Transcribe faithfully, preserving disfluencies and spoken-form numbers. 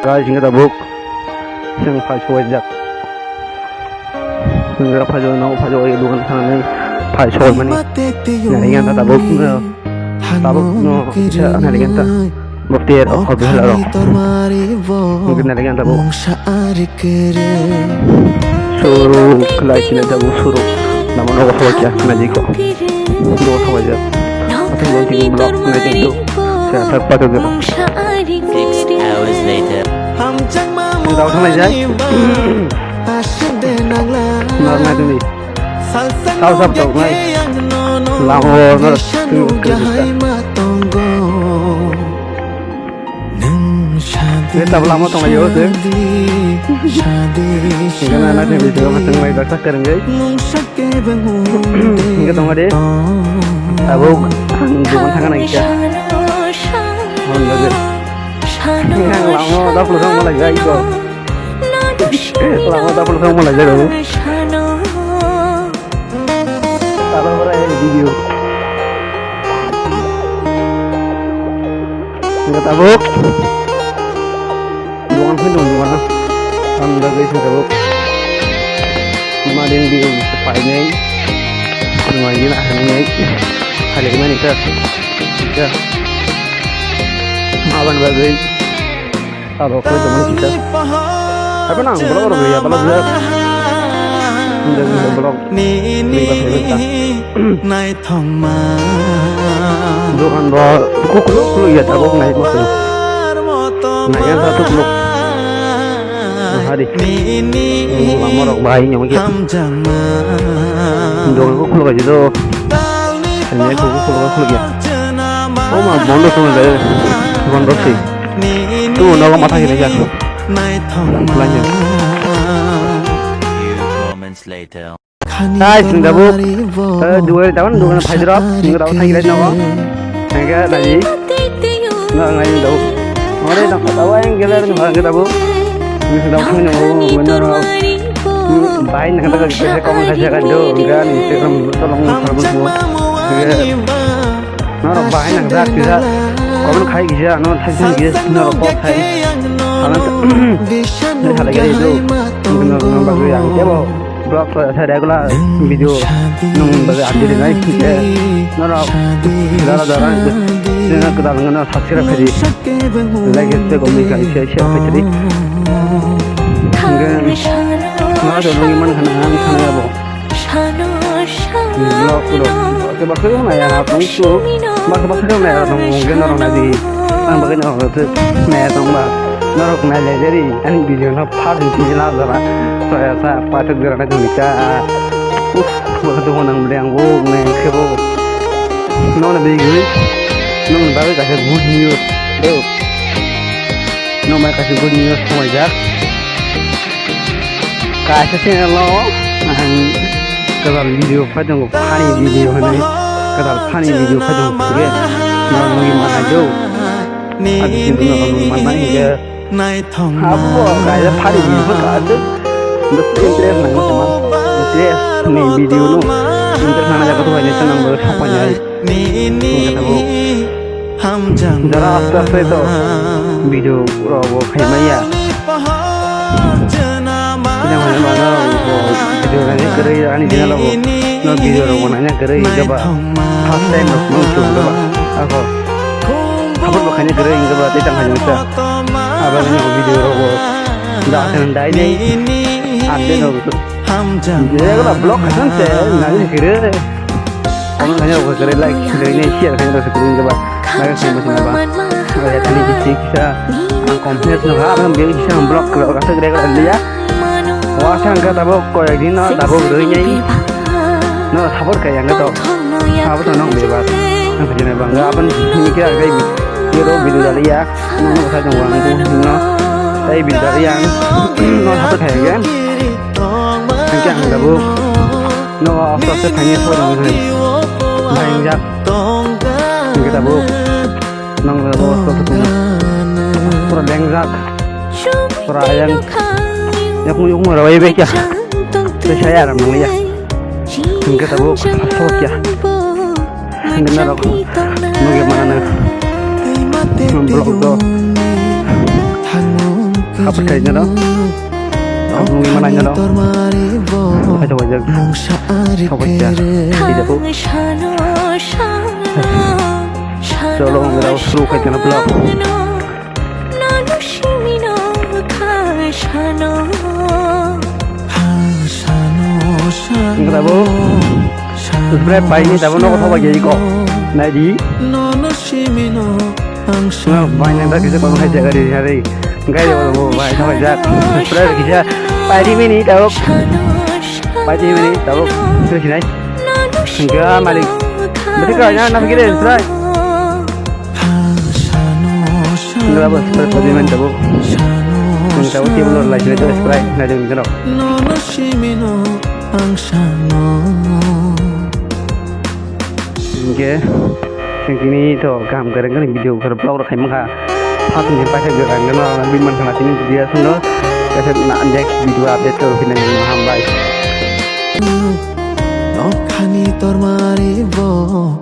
Guys, hingke tabuk chwng phai suwaijak. Hingke phai suwai no, phai suwai dukan thangwi phai suwai mani. Nari ganta tabuk, tabuk no, nari ganta. Bukti er, oh, bela ro. Hingke nari ganta tabuk. Suru khlai khlai tabuk suru. Namo nogo suwai kya, nai jiko. Duo thanglaijak. Athang bo tini vlog nai tongdo. Saya thak patok jora. Six hours later. Dao thanglaijak. Nar nai tongdi. Sao sap tok nai. Lamo nar. Ini tabla mo tong ayo se. Ini na na video ma tong mai daksa kereng gai. Ini tong ade. Abo ang dukan thang na kisa. Hon lagi. Yang lamo dak lo sang malai gai ko. Lamo dak lo sang malai gai ko. Tabuk ora hai video. Enggak tabuk. Dukan pun dong dukan. Anda guys tabuk. Madin video painai. Semua ini lah ini. Kali mana kita? Kita. Maban bagai. Abo khe tongmani kisa. Haphano ang vlog rok ya, vlog ya. Hindi, hindi, vlog. Hindi ba, hindi ba. Naithokma. Dokan ba, kukuluk kuluk ya, tabuk nai mo. Nai ya, satu kuluk. Hari. Lama rok bahai nyamuk ya. Dokan kukuluk aja do. Hanya kukuluk kuluk ya. Oh ma, bondo tuh, bondo sih. Tu nogo matha gini ya. Lanjut. Guys, sing tabuk. Eh, dua tahun, dua tahun phaidrop, sing tabuk thang gilai nogo. Enggak tadi. Enggak ngai tabuk. Ore tabuk, tabuk yang gila nih orang tabuk. Ini tabuk thang nogo, bener. Bain nang tabuk kita komen saja kan do, enggak nih Instagram tolong follow semua. Enggak. Norok bahai nang jak kisa. Comment khai kisa, no thai thai kisa, norok kok khai. Ano ni halai gari do. Norok no bagwi ang kebo vlog so sa regular video nung bagwi update nai kisa. Norok dara dara channel kedal ngono subscribe khai di. Like tei comment khai share share khai di. Hingke norok nungwi man khana ang khana yabo. Vlog, vlog. Baksa baksa nai ya, tong su. Baksa baksa nai ya, tong mungkin norok nai di. Ang bagwi norok nai ya, tong ba. Norok nai le jeri, ani video no phar di sini la jara. Soya sa, pathak jara nai tong ka. Uh, baksa tu nang beli ang bu, nai kebo. No na beli gini. No na bagwi kaisa good news. Do. No mai kaisa good news, oh my God. Kaisa channel o ang kwtal video phai tongo, funny video hinwi kwtal funny video phai tongo, hwnkhe norok nugwi mannai do. A video no norok nugwi mannai hwnkhe abo kaisa funny video phai tongo, aswk interest nangma tongma, interest ni video no interest nangna jaga to hai nai channel bo thok painai. Jara aste aste to video rok bo khaimaya. Kisa hwnwi mano video naina kwrwi ani channel o bo no video rok bo naina kwrwi hwnkhe ba first time rok no chwng ba ako support bo khaina kwrwi hwnkhe ba tei tang khaina sa abo ni video rok bo da thang dai nei update rok. Hamjak. Jegala vlog khasan se nang kire. Comment khaina rok kire, like kire, share khaina rok kire ba. Like khaina ba. Oya tani kisi kisa. Ang comment no ha, ang be kisa vlog kire, kasa kire kire liya. Wa sang ka tabo koyak din na tabo roi nai. No support kaya ang to. Abo to nong be ba. Ang khaina ba. Apan ni kira kai. Kiro video daliya. No no sa jong wang tu no. Tai video daliya. No support kaya. Hingke ang tabuk nogo aste aste phaini soi rok wngkha. Baingjak. Hingke tabuk nang tabuk aste aste phaini. Pura lengjak. Pura ayang. Yakung yakung rawai bai kya. Tei saya aram nang ya. Hingke tabuk aste kya. Hingke norok nugwi mano vlog do. Apa kaya jano? Ang nungwi mana jano? Hai to wajak. Apa kaya? Tidak bu. Solo ngira suru kaya jano vlog. Ngira bu. Subscribe bai ni tabo nogo thoba gei ko. Nai di. Nono simino ang no bai nang da kisa kono hai jaga ri hari. Gai ro bai thoba jak. Subscribe kisa bai di mini tabo. Bai di mini tabo. Terus nai. Enggak malik. Berarti kau nang nang gini subscribe. Enggak apa subscribe bai di mini tabo. Enggak apa tiap lo like itu subscribe nai dong gitu. Nono simino ang sano. Hingke, hingke ni to kaham kwrwng kwrwng video kwrwng vlog rok khai mankha. Phatni paisa jora hingke no bini mankha tini video aswk no. Kaisa na next video update to hinwi hambai. Nokhani tormari bo.